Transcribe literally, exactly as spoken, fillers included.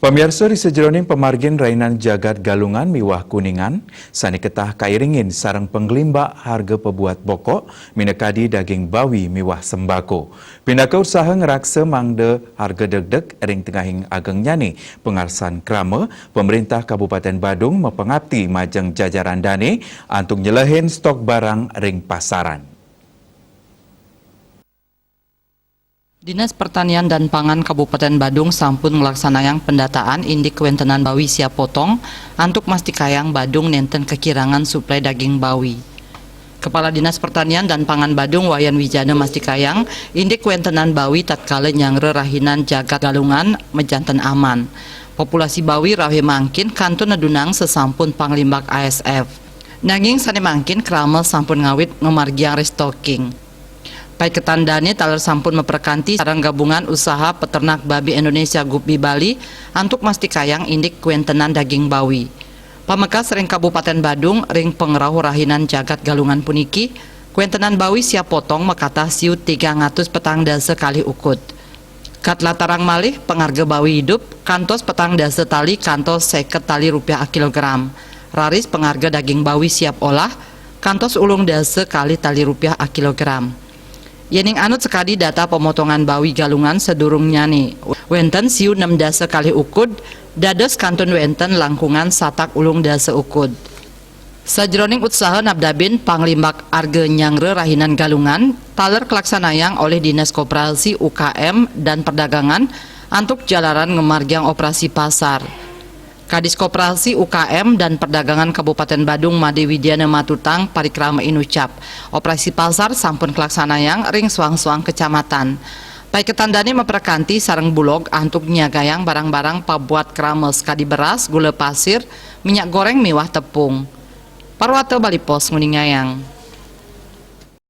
Pamiarsa, ri sajeroning pamargin rahinan jagat Galungan miwah Kuningan, sane ketah kairingin sareng panglimbak harga pabuat pokok, minakadi daging bawi miwah sembako. Pinaka usaha ngraksa mangda harga degdeg ring tengahing agengnyane pangarsan krama, Pemerintah Kabupaten Badung mapangapti majeng jajaran dane antuk nyelehin stok barang ring pasaran. Dinas Pertanian dan Pangan Kabupaten Badung sampun nglaksanayang pendataan indik kawentenan bawi siap potong antuk mastikayang Badung nenten kakirangan suplai daging bawi. Kepala Dinas Pertanian dan Pangan Badung Wayan Wijana mastikayang indik kawentenan bawi tatkala nyanggra rahinan jagat Galungan majanten aman. Populasi bawi rauh mangkin kantun nedunang sasampun panglimbak A S F. Nanging sane mangkin krama sampun ngawit ngamargiang restocking. Paiketan dane taler sampun maprekanti sareng Gabungan Usaha Peternak Babi Indonesia, GUPBI, Bali antuk mastikayang indik kawentenan daging bawi. Pamekas ring Kabupaten Badung ring pangrauh rahinan jagat Galungan puniki, kawentenan bawi siap potong makatah siu tigang atus petang dasa kalih ukud. Katlatarang malih, pangarga bawi idup kantos petang dasa tali kantos seket tali rupiah akilogram. Raris pangarga daging bawi siap olah kantos ulung dasa kalih tali rupiah akilogram. Yening anut sakadi data pemotongan bawi Galungan sadurungnyane, wenten siu nem dasa kalih ukud, dados kantun wenten langkungan satak ulung dasa ukud. Sajeroning utsaha nabdabin panglimbak arga nyanggra rahinan Galungan, taler kalaksanayang olih Dinas Koperasi, U K M, dan Perdagangan antuk jalaran ngamargiang operasi pasar. Kadis Koperasi, U K M, dan Perdagangan Kabupaten Badung Made Widiana matutang parikrama inucap, operasi pasar sampun kalaksanayang ring suang-suang kecamatan. Paiketan dane maprekanti sareng Bulog antuk nyiagayang barang-barang pabuat krama sakadi beras, gula pasir, minyak goreng miwah tepung. Parwata Bali Post nguningayang.